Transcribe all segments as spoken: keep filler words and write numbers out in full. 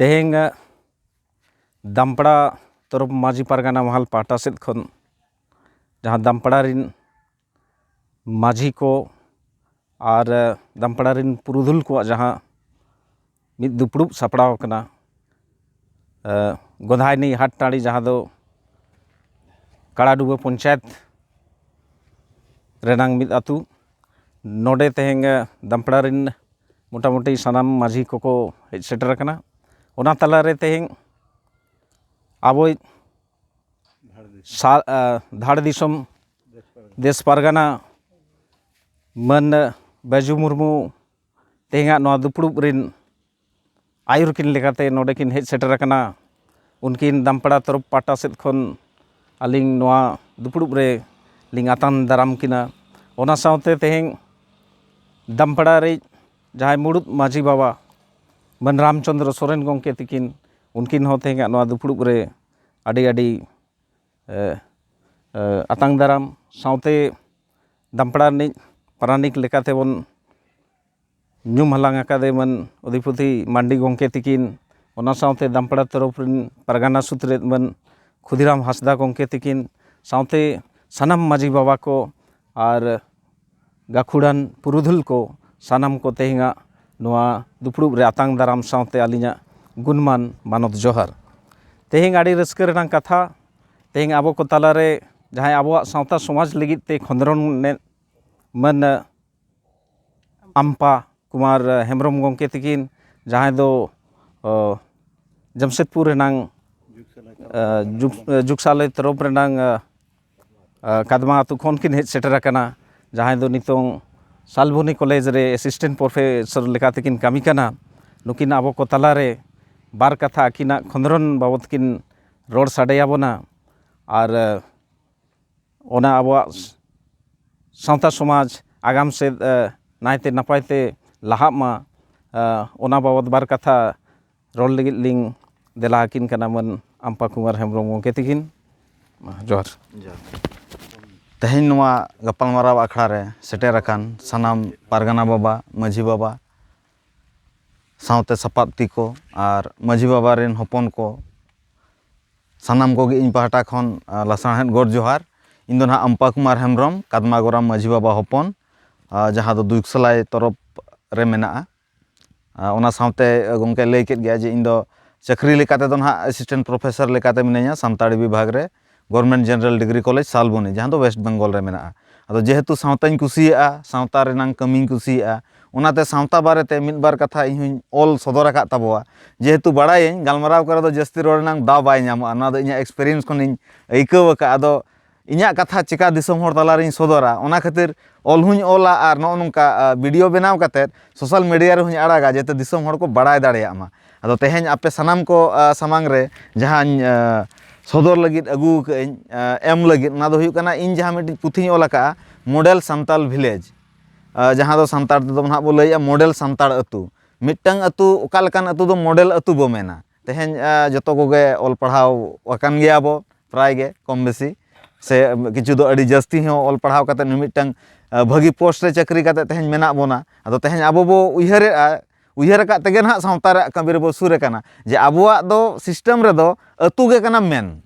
ᱛᱮᱦᱮᱧ ᱫᱟᱢᱯᱲᱟ ᱛᱚᱨᱚᱯ ᱢᱟᱹᱡᱷᱤ ᱯᱟᱨᱜᱟᱱᱟ ᱢᱟᱦᱟᱞ ᱯᱟᱦᱴᱟ ᱥᱮᱫ ᱠᱷᱚᱱ ᱡᱟᱦᱟᱸ ᱫᱟᱢᱯᱲᱟ ᱨᱤᱱ ᱢᱟᱹᱡᱷᱤ ᱠᱚ ᱟᱨ ᱫᱟᱢᱯᱲᱟ ᱨᱤᱱ ᱯᱩᱨᱩᱫᱷᱩᱞ ᱠᱚᱣᱟᱜ ᱡᱟᱦᱟᱸ ᱢᱤᱫ ᱫᱩᱯᱲᱩᱵ ᱥᱟᱯᱲᱟᱣ ᱟᱠᱟᱱᱟ, ᱜᱚᱫᱷᱟᱭᱱᱤ ᱦᱟᱴ ᱴᱟᱺᱰᱤ, ᱡᱟᱦᱟᱸ ᱫᱚ ᱠᱟᱲᱟᱰᱩᱵᱟᱹ ᱯᱚᱧᱪᱟᱭᱮᱛ ᱨᱮᱱᱟᱝ ᱢᱤᱫ ᱟᱹᱛᱩ᱾ ᱱᱚᱰᱮ ᱛᱮᱦᱮᱧ ᱫᱟᱢᱯᱲᱟ ᱨᱤᱱ ᱢᱚᱴᱟᱢᱩᱴᱤ ᱥᱟᱱᱟᱢ ᱢᱟᱹᱡᱷᱤ ᱠᱚᱠᱚ ᱦᱮᱡ ᱥᱮᱴᱮᱨ ᱟᱠᱟᱱᱟ᱾ ᱚᱱᱟ ᱛᱟᱞᱟᱨᱮ ᱛᱮᱦᱮᱧ ᱟᱵᱚᱭᱤᱡ ᱥᱟ-, ᱟ, ᱫᱷᱟᱲ ᱫᱤᱥᱚᱢ ᱫᱮᱥ ᱯᱟᱨᱜᱟᱱᱟ ᱢᱟᱹᱱ ᱵᱟᱹᱡᱩ ᱢᱩᱨᱢᱩ ᱛᱮᱦᱮᱧᱟᱜ ᱱᱚᱣᱟ ᱫᱩᱯᱲᱩᱵ ᱨᱤᱱ ᱟᱹᱭᱩᱨ ᱠᱤᱱ ᱞᱮᱠᱟᱛᱮ ᱱᱚᱰᱮ ᱠᱤᱱ ᱦᱮᱡ ᱥᱮᱴᱮᱨ ᱟᱠᱟᱱᱟ᱾ ᱩᱱᱠᱤᱱ ᱫᱟᱢᱯᱲᱟ ᱛᱚᱨᱚᱯ ᱯᱟᱦᱴᱟ ᱥᱮᱫ ᱠᱷᱚᱱ ᱟᱹᱞᱤᱧ ᱱᱚᱣᱟ ᱫᱩᱯᱲᱩᱵ ᱨᱮ ᱞᱤᱧ ᱟᱛᱟᱝ ᱫᱟᱨᱟᱢ ᱠᱤᱱᱟ᱾ ᱚᱱᱟ ᱥᱟᱶᱛᱮ ᱛᱮᱦᱮᱧ ᱫᱟᱢᱯᱲᱟ ᱨᱮ ᱡᱟᱦᱟᱸᱭ ᱢᱩᱲᱩᱫ ᱢᱟᱹᱡᱷᱤ ᱵᱟᱵᱟ ᱢᱟᱹᱱ ᱨᱟᱢᱪᱚᱸᱫᱽᱨᱚ ᱥᱚᱨᱮᱱ ᱜᱚᱢᱠᱮ ᱛᱤᱠᱤᱱ, ᱩᱱᱠᱤᱱ ᱦᱚᱸ ᱛᱮᱦᱮᱧᱟᱜ ᱱᱚᱣᱟ ᱫᱩᱯᱲᱩᱵ ᱨᱮ ᱟᱹᱰᱤ ᱟᱹᱰᱤ, ᱮ, ᱮ, ᱟᱛᱟᱝ ᱫᱟᱨᱟᱢ᱾ ᱥᱟᱶᱛᱮ ᱫᱟᱢᱯᱲᱟ ᱨᱤᱱᱤᱡ ᱯᱟᱨᱟᱱᱤᱠ ᱞᱮᱠᱟᱛᱮ ᱵᱚᱱ ᱧᱩᱢ ᱦᱟᱞᱟᱝ ᱟᱠᱟᱫᱮ ᱢᱟᱹᱱ ᱚᱫᱷᱤᱯᱚᱛᱤ ᱢᱟᱱᱰᱤ ᱜᱚᱢᱠᱮ ᱛᱤᱠᱤᱱ, ᱚᱱᱟ ᱥᱟᱶᱛᱮ ᱫᱟᱢᱯᱲᱟ ᱛᱚᱨᱚᱯ ᱨᱤᱱ ᱯᱟᱨᱜᱟᱱᱟ ᱥᱩᱛᱨᱮᱛ ᱢᱟᱹᱱ ᱠᱷᱩᱫᱤᱨᱟᱢ ᱦᱟᱸᱥᱫᱟ ᱜᱚᱢᱠᱮ ᱛᱤᱠᱤᱱ, ᱥᱟᱶᱛᱮ ᱥᱟᱱᱟᱢ ᱢᱟᱹᱡᱷᱤ ᱵᱟᱵᱟ ᱠᱚ ᱟᱨ ᱜᱟᱹᱠᱷᱩᱲᱟᱱ ᱯᱩᱨᱩᱫᱷᱩᱞ ᱠᱚ, ᱥᱟᱱᱟᱢ ᱠᱚ ᱛᱮᱦᱮᱧᱟᱜ ᱱᱚᱣᱟ ᱫᱩᱯᱲᱩᱵ ᱨᱮ ᱟᱛᱟᱝ ᱫᱟᱨᱟᱢ ᱥᱟᱶᱛᱮ ᱟᱹᱞᱤᱧᱟᱜ ᱜᱩᱱᱢᱟᱱ ᱢᱟᱱᱚᱛ ᱡᱚᱦᱟᱨ᱾ ᱛᱮᱦᱮᱧ ᱟᱹᱰᱤ ᱨᱟᱹᱥᱠᱟᱹ ᱨᱮᱱᱟᱜ ᱠᱟᱛᱷᱟ, ᱛᱮᱦᱮᱧ ᱟᱵᱚ ᱠᱚ ᱛᱟᱞᱟᱨᱮ ᱡᱟᱦᱟᱸᱭ ᱟᱵᱚᱣᱟᱜ ᱥᱟᱶᱛᱟ ᱥᱚᱢᱟᱡᱽ ᱞᱟᱹᱜᱤᱫ ᱛᱮ ᱠᱷᱚᱸᱫᱽᱨᱚᱱ ᱢᱟᱹᱱ ᱟᱢᱯᱟ ᱠᱩᱢᱟᱨ ᱦᱮᱢᱵᱨᱚᱢ ᱜᱚᱢᱠᱮ ᱛᱤᱠᱤᱱ, ᱡᱟᱦᱟᱸᱭ ᱫᱚ, ᱚ, ᱡᱟᱢᱥᱮᱫᱽᱯᱩᱨ ᱨᱮᱱᱟᱝ, ᱚ, ᱡᱩᱜᱽ-, ᱡᱩᱜᱽᱥᱟᱞᱚᱭ ᱛᱚᱨᱚᱯ ᱨᱮᱱᱟᱝ, ᱚ, ᱚ, ᱠᱟᱫᱢᱟ ᱟᱹᱛᱩ ᱠᱷᱚᱱ ᱠᱤᱱ ᱦᱮᱡ ᱥᱮᱴᱮᱨ ᱟᱠᱟᱱᱟ, ᱡᱟᱦᱟᱸᱭ ᱫᱚ ᱱᱤᱛᱚᱝ ᱥᱟᱞᱵᱚᱱᱤ ᱠᱚᱞᱮᱡᱽ ᱨᱮ assistant professor ᱞᱮᱠᱟ ᱛᱮᱠᱤᱱ ᱠᱟᱹᱢᱤ ᱠᱟᱱᱟ᱾ ᱱᱩᱠᱤᱱ ᱟᱵᱚ ᱠᱚ ᱛᱟᱞᱟᱨᱮ ᱵᱟᱨ ᱠᱟᱛᱷᱟ ᱟᱹᱠᱤᱱᱟᱜ ᱠᱷᱚᱸᱫᱽᱨᱚᱱ ᱵᱟᱵᱚᱛ ᱠᱤᱱ ᱨᱚᱲ ᱥᱟᱰᱮ ᱟᱵᱚᱱᱟ᱾ ᱟᱨ, ᱚ, ᱚᱱᱟ ᱟᱵᱚᱣᱟᱜ ᱥᱟᱶᱛᱟ ᱥᱚᱢᱟᱡᱽ ᱟᱜᱟᱢ ᱥᱮᱫ, ᱮ, ᱱᱟᱭᱛᱮ ᱱᱟᱯᱟᱭ ᱛᱮ ᱞᱟᱦᱟᱜ ᱢᱟ, ᱮ, ᱚᱱᱟ ᱵᱟᱵᱚᱛ ᱵᱟᱨ ᱠᱟᱛᱷᱟ ᱨᱚᱲ ᱞᱟᱹᱜᱤᱫ ᱞᱤᱧ ᱫᱮᱞᱟ ᱟᱹᱠᱤᱱ ᱠᱟᱱᱟ ᱢᱟᱹᱱ ᱟᱢᱯᱟ ᱠᱩᱢᱟᱨ ᱦᱮᱢᱵᱨᱚᱢ ᱜᱚᱢᱠᱮ ᱛᱤᱠᱤᱱ᱾ ᱢᱟ, ᱡᱚᱦᱟᱨ᱾ ᱡᱚᱦᱟᱨ᱾ ᱛᱮᱦᱮᱧ ᱱᱚᱣᱟ ᱜᱟᱯᱟᱞᱢᱟᱨᱟᱣ ᱟᱠᱷᱲᱟ ᱨᱮ ᱥᱮᱴᱮᱨ ᱟᱠᱟᱱ ᱥᱟᱱᱟᱢ ᱯᱟᱨᱜᱟᱱᱟ ᱵᱟᱵᱟ, ᱢᱟᱹᱡᱷᱤ ᱵᱟᱵᱟ, ᱥᱟᱶᱛᱮ ᱥᱟᱯᱟᱵ ᱛᱤ ᱠᱚ ᱟᱨ ᱢᱟᱹᱡᱷᱤ ᱵᱟᱵᱟ ᱨᱮᱱ ᱦᱚᱯᱚᱱ ᱠᱚ, ᱥᱟᱱᱟᱢ ᱠᱚᱜᱮ ᱤᱧ ᱯᱟᱦᱴᱟ ᱠᱷᱚᱱ, ᱟ, ᱞᱟᱥᱟᱲᱦᱮᱫ ᱜᱚᱰ ᱡᱚᱦᱟᱨ᱾ ᱤᱧ ᱫᱚ ᱱᱟᱦᱟᱜ ᱟᱢᱯᱟ ᱠᱩᱢᱟᱨ ᱦᱮᱢᱵᱨᱚᱢ, ᱠᱟᱫᱢᱟᱜᱚᱨᱟᱢ ᱢᱟᱹᱡᱷᱤ ᱵᱟᱵᱟ ᱦᱚᱯᱚᱱ, ᱟ, ᱡᱟᱦᱟᱸ ᱫᱚ ᱫᱩᱭᱠᱥᱟᱞᱟᱭ ᱛᱚᱨᱚᱯ ᱨᱮ ᱢᱮᱱᱟᱜᱼᱟ᱾ ᱟ, ᱚᱱᱟ ᱥᱟᱶᱛᱮ, ᱟ, ᱜᱚᱢᱠᱮ ᱞᱟᱹᱭ ᱠᱮᱫ ᱜᱮᱭᱟ ᱡᱮ ᱤᱧ ᱫᱚ ᱪᱟᱹᱠᱨᱤ ᱞᱮᱠᱟᱛᱮ ᱫᱚ ᱱᱟᱦᱟᱜ assistant professor ᱞᱮᱠᱟᱛᱮ ᱢᱤᱱᱟᱹᱧᱟ ᱥᱟᱱᱛᱟᱲᱤ ᱵᱤᱵᱷᱟᱜᱽ ᱨᱮ, Government General Degree College Salboni, ᱡᱟᱦᱟᱸ ᱫᱚ West Bengal ᱨᱮ ᱢᱮᱱᱟᱜᱼᱟ᱾ ᱟᱫᱚ ᱡᱮᱦᱮᱛᱩ ᱥᱟᱶᱛᱟᱧ ᱠᱩᱥᱤᱭᱟᱜᱼᱟ, ᱥᱟᱶᱛᱟ ᱨᱮᱱᱟᱝ ᱠᱟᱹᱢᱤᱧ ᱠᱩᱥᱤᱭᱟᱜᱼᱟ, ᱚᱱᱟᱛᱮ ᱥᱟᱶᱛᱟ ᱵᱟᱨᱮᱛᱮ ᱢᱤᱫ ᱵᱟᱨ ᱠᱟᱛᱷᱟ ᱤᱧ ᱦᱚᱧ ᱚᱞ ᱥᱚᱫᱚᱨ ᱟᱠᱟᱫ ᱛᱟᱵᱚᱣᱟ᱾ ᱡᱮᱦᱮᱛᱩ ᱵᱟᱲᱟᱭᱟᱹᱧ, ᱜᱟᱞᱢᱟᱨᱟᱣ ᱠᱚᱨᱮ ᱫᱚ ᱡᱟᱹᱥᱛᱤ ᱨᱚᱲ ᱨᱮᱱᱟᱝ ᱫᱟᱣ ᱵᱟᱭ ᱧᱟᱢᱚᱜᱼᱟ, ᱱᱚᱣᱟ ᱫᱚ ᱤᱧᱟᱹᱜ experience ᱠᱷᱚᱱᱤᱧ ᱟᱹᱭᱠᱟᱹᱣ ᱟᱠᱟᱫᱼᱟ᱾ ᱟᱫᱚ ᱤᱧᱟᱹᱜ ᱠᱟᱛᱷᱟ ᱪᱮᱠᱟ ᱫᱤᱥᱚᱢ ᱦᱚᱲ ᱛᱟᱞᱟᱨᱤᱧ ᱥᱚᱫᱚᱨᱟ, ᱚᱱᱟ ᱠᱷᱟᱹᱛᱤᱨ ᱚᱞ ᱦᱚᱧ ᱚᱞᱟ ᱟᱨ ᱱᱚᱜᱼᱚ ᱱᱚᱝᱠᱟ, ᱟ, video ᱵᱮᱱᱟᱣ ᱠᱟᱛᱮᱫ social media ᱨᱮᱦᱚᱧ ᱟᱲᱟᱜᱟ, ᱡᱟᱛᱮ ᱫᱤᱥᱚᱢ ᱦᱚᱲ ᱠᱚ ᱵᱟᱲᱟᱭ ᱫᱟᱲᱮᱭᱟᱜ ᱢᱟ᱾ ᱟᱫᱚ ᱛᱮᱦᱮᱧ ᱟᱯᱮ ᱥᱟᱱᱟᱢ ᱠᱚ, ᱟ, ᱥᱟᱢᱟᱝ ᱨᱮ ᱡᱟᱦᱟᱸᱧ, ᱟ, ᱥᱚᱫᱚᱨ ᱞᱟᱹᱜᱤᱫ ᱟᱹᱜᱩ ᱟᱠᱟᱫ ᱟᱹᱧ, ᱟ, ᱮᱢ ᱞᱟᱹᱜᱤᱫ, ᱚᱱᱟ ᱫᱚ ᱦᱩᱭᱩᱜ ᱠᱟᱱᱟ ᱤᱧ ᱡᱟᱦᱟᱸ ᱢᱤᱫᱴᱤᱡ ᱯᱩᱛᱷᱤᱧ ᱚᱞ ᱟᱠᱟᱫᱼᱟ, Model Santal Village, ᱟ, ᱡᱟᱦᱟᱸ ᱫᱚ ᱥᱟᱱᱛᱟᱲ ᱛᱮᱫᱚ ᱱᱟᱦᱟᱜ ᱵᱚ ᱞᱟᱹᱭᱮᱫᱼᱟ Model ᱥᱟᱱᱛᱟᱲ ᱟᱹᱛᱩ᱾ ᱢᱤᱫᱴᱟᱝ ᱟᱹᱛᱩ, ᱚᱠᱟ ᱞᱮᱠᱟᱱ ᱟᱹᱛᱩ ᱫᱚ model ᱟᱹᱛᱩ ᱵᱚ ᱢᱮᱱᱟ? ᱛᱮᱦᱮᱧ, ᱟ, ᱡᱚᱛᱚ ᱠᱚᱜᱮ ᱚᱞ ᱯᱟᱲᱦᱟᱣ ᱟᱠᱟᱱ ᱜᱮᱭᱟ ᱵᱚ, ᱯᱨᱟᱭ ᱜᱮ ᱠᱚᱢ ᱵᱮᱥᱤ, ᱥᱮ ᱠᱤᱪᱷᱩ ᱫᱚ ᱟᱹᱰᱤ ᱡᱟᱹᱥᱛᱤ ᱦᱚᱸ ᱚᱞ ᱯᱟᱲᱦᱟᱣ ᱠᱟᱛᱮᱫ ᱢᱤᱢᱤᱫᱴᱟᱝ, ᱟ, ᱵᱷᱟᱹᱜᱤ post ᱨᱮ ᱪᱟᱹᱠᱨᱤ ᱠᱟᱛᱮᱫ ᱛᱮᱦᱮᱧ ᱢᱮᱱᱟᱜ ᱵᱚᱱᱟ᱾ ᱟᱫᱚ ᱛᱮᱦᱮᱧ ᱟᱵᱚ ᱵᱚ ᱩᱭᱦᱟᱹᱨᱮᱫᱼᱟ, ᱩᱭᱦᱟᱹᱨ ᱟᱠᱟᱫ ᱛᱮᱜᱮ ᱱᱟᱦᱟᱜ ᱥᱟᱶᱛᱟ ᱨᱮᱭᱟᱜ ᱠᱟᱹᱢᱤ ᱨᱮᱵᱚ ᱥᱩᱨ ᱟᱠᱟᱱᱟ, ᱡᱮ ᱟᱵᱚᱣᱟᱜ ᱫᱚ system ᱨᱮᱫᱚ ᱟᱹᱛᱩ ᱜᱮ ᱠᱟᱱᱟ ᱢᱮᱱ᱾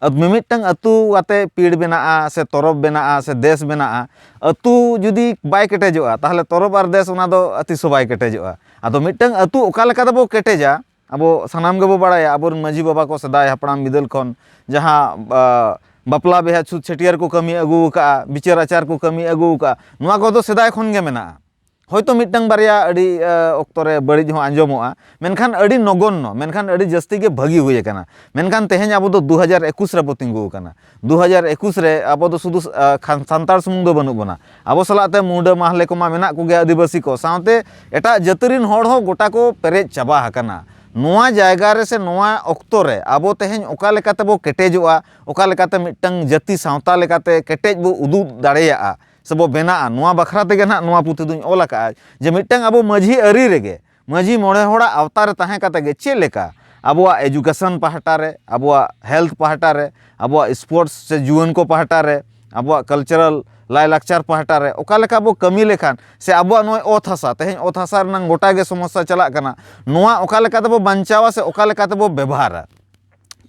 ᱟᱫ-, ᱢᱤᱢᱤᱫᱴᱟᱝ ᱟᱹᱛᱩ ᱟᱛᱮ ᱯᱤᱲ ᱵᱮᱱᱟᱜᱼᱟ, ᱥᱮ ᱛᱚᱨᱚᱵ ᱵᱮᱱᱟᱜᱼᱟ, ᱥᱮ ᱫᱮᱥ ᱵᱮᱱᱟᱜᱼᱟ᱾ ᱟᱹᱛᱩ ᱡᱩᱫᱤ ᱵᱟᱭ ᱠᱮᱴᱮᱡᱚᱜᱼᱟ, ᱛᱟᱦᱚᱞᱮ ᱛᱚᱨᱚᱵ ᱟᱨ ᱫᱮᱥ ᱚᱱᱟ ᱫᱚ ᱛᱤᱥ ᱦᱚᱸ ᱵᱟᱭ ᱠᱮᱴᱮᱡᱚᱜᱼᱟ᱾ ᱟᱫᱚ ᱢᱤᱫᱴᱟᱝ ᱟᱹᱛᱩ ᱚᱠᱟ ᱞᱮᱠᱟ ᱛᱮᱵᱚ ᱠᱮᱴᱮᱡᱟ, ᱟᱵᱚ ᱥᱟᱱᱟᱢ ᱜᱮᱵᱚ ᱵᱟᱲᱟᱭᱟ, ᱟᱵᱚᱨᱮᱱ ᱢᱟᱹᱡᱷᱤ ᱵᱟᱵᱟ ᱠᱚ ᱥᱮᱫᱟᱭ ᱦᱟᱯᱲᱟᱢ ᱵᱤᱫᱟᱹᱞ ᱠᱷᱚᱱ ᱡᱟᱦᱟᱸ, ᱟ, ᱵᱟᱯᱞᱟ ᱵᱤᱦᱟ ᱪᱷᱩᱛ ᱪᱷᱟᱹᱴᱭᱟᱹᱨ ᱠᱚ ᱠᱟᱹᱢᱤ ᱟᱹᱜᱩ ᱟᱠᱟᱫᱼᱟ, ᱵᱤᱪᱟᱹᱨ ᱟᱪᱟᱨ ᱠᱚ ᱠᱟᱹᱢᱤ ᱟᱹᱜᱩ ᱟᱠᱟᱫᱼᱟ, ᱱᱚᱣᱟ ᱠᱚᱫᱚ ᱥᱮᱫᱟᱭ ᱠᱷᱚᱱ ᱜᱮ ᱢᱮᱱᱟᱜᱼᱟ᱾ ᱦᱚᱭᱛᱳ ᱢᱤᱫᱴᱟᱝ ᱵᱟᱨᱭᱟ ᱟᱹᱰᱤ, ᱟ, ᱚᱠᱛᱚ ᱨᱮ ᱵᱟᱹᱲᱤᱡ ᱦᱚᱸ ᱟᱸᱡᱚᱢᱚᱜᱼᱟ, ᱢᱮᱱᱠᱷᱟᱱ ᱟᱹᱰᱤ ᱱᱚᱜᱚᱱᱱᱚ, ᱢᱮᱱᱠᱷᱟᱱ ᱟᱹᱰᱤ ᱡᱟᱹᱥᱛᱤ ᱜᱮ ᱵᱷᱟᱹᱜᱤ ᱦᱩᱭ ᱟᱠᱟᱱᱟ᱾ ᱢᱮᱱᱠᱷᱟᱱ ᱛᱮᱦᱮᱧ ᱟᱵᱚ ᱫᱚ ᱫᱩ ᱦᱟᱡᱟᱨ ᱮᱠᱩᱥ ᱨᱮᱵᱚ ᱛᱤᱸᱜᱩ ᱟᱠᱟᱱᱟ᱾ ᱫᱩ ᱦᱟᱡᱟᱨ ᱮᱠᱩᱥ ᱨᱮ ᱟᱵᱚ ᱫᱚ ᱥᱩᱫᱷᱩ, ᱟ, ᱠᱷᱟᱱ-, ᱥᱟᱱᱛᱟᱲ ᱥᱩᱢᱩᱝ ᱫᱚ ᱵᱟᱹᱱᱩᱜ ᱵᱚᱱᱟ᱾ ᱟᱵᱚ ᱥᱟᱞᱟᱜ ᱛᱮ ᱢᱩᱰᱟᱹ, ᱢᱟᱦᱞᱮ ᱠᱚᱢᱟ ᱢᱮᱱᱟᱜ ᱠᱚᱜᱮᱭᱟ, ᱟᱹᱫᱤᱵᱟᱹᱥᱤ ᱠᱚ, ᱥᱟᱶᱛᱮ ᱮᱴᱟᱜ ᱡᱟᱹᱛᱤ ᱨᱮᱱ ᱦᱚᱲ ᱦᱚᱸ ᱜᱚᱴᱟ ᱠᱚ ᱯᱮᱨᱮᱡ ᱪᱟᱵᱟ ᱟᱠᱟᱱᱟ᱾ ᱱᱚᱣᱟ ᱡᱟᱭᱜᱟ ᱨᱮ ᱥᱮ ᱱᱚᱣᱟ ᱚᱠᱛᱚ ᱨᱮ ᱟᱵᱚ ᱛᱮᱦᱮᱧ ᱚᱠᱟ ᱞᱮᱠᱟ ᱛᱮᱵᱚ ᱠᱮᱴᱮᱡᱚᱜᱼᱟ, ᱚᱠᱟ ᱞᱮᱠᱟᱛᱮ ᱢᱤᱫᱴᱟᱝ ᱡᱟᱹᱛᱤ ᱥᱟᱶᱛᱟ ᱞᱮᱠᱟᱛᱮ ᱠᱮᱴᱮᱡ ᱵᱚ ᱩᱫᱩᱜ ᱫᱟᱲᱮᱭᱟᱜᱼᱟ, ᱥᱮᱵᱚ ᱵᱮᱱᱟᱜᱼᱟ, ᱱᱚᱣᱟ ᱵᱟᱠᱷᱨᱟ ᱛᱮᱜᱮ ᱱᱟᱦᱟᱜ ᱱᱚᱣᱟ ᱯᱩᱛᱷᱤ ᱫᱚᱧ ᱚᱞ ᱟᱠᱟᱫᱼᱟ, ᱡᱮ ᱢᱤᱫᱴᱟᱝ ᱟᱵᱚ ᱢᱟᱹᱡᱷᱤ ᱟᱹᱨᱤ ᱨᱮᱜᱮ, ᱢᱟᱹᱡᱷᱤ ᱢᱚᱬᱮ ᱦᱚᱲᱟᱜ ᱟᱣᱛᱟ ᱨᱮ ᱛᱟᱦᱮᱸ ᱠᱟᱛᱮ ᱜᱮ ᱪᱮᱫ ᱞᱮᱠᱟ ᱟᱵᱚᱣᱟᱜ education ᱯᱟᱦᱴᱟ ᱨᱮ, ᱟᱵᱚᱣᱟᱜ health ᱯᱟᱦᱴᱟ ᱨᱮ, ᱟᱵᱚᱣᱟᱜ sports ᱥᱮ ᱡᱩᱣᱟᱹᱱ ᱠᱚ ᱯᱟᱦᱴᱟ ᱨᱮ, ᱟᱵᱚᱣᱟᱜ ᱠᱟᱞᱪᱟᱨᱟᱞ ᱞᱟᱭᱼᱞᱟᱠᱪᱟᱨ ᱯᱟᱦᱴᱟ ᱨᱮ ᱚᱠᱟ ᱞᱮᱠᱟ ᱵᱚ ᱠᱟᱹᱢᱤ ᱞᱮᱠᱷᱟᱱ ᱥᱮ ᱟᱵᱚᱣᱟᱜ ᱱᱚᱜᱼᱚᱭ ᱚᱛ ᱦᱟᱥᱟ, ᱛᱮᱦᱮᱧ ᱚᱛ ᱦᱟᱥᱟ ᱨᱮᱱᱟᱝ ᱜᱚᱴᱟ ᱜᱮ ᱥᱚᱢᱚᱥᱥᱟ ᱪᱟᱞᱟᱜ ᱠᱟᱱᱟ, ᱱᱚᱣᱟ ᱚᱠᱟ ᱞᱮᱠᱟ ᱛᱮᱵᱚ ᱵᱟᱧᱪᱟᱣᱟ ᱥᱮ ᱚᱠᱟ ᱞᱮᱠᱟ ᱛᱮᱵᱚ ᱵᱮᱵᱷᱟᱨᱟ᱾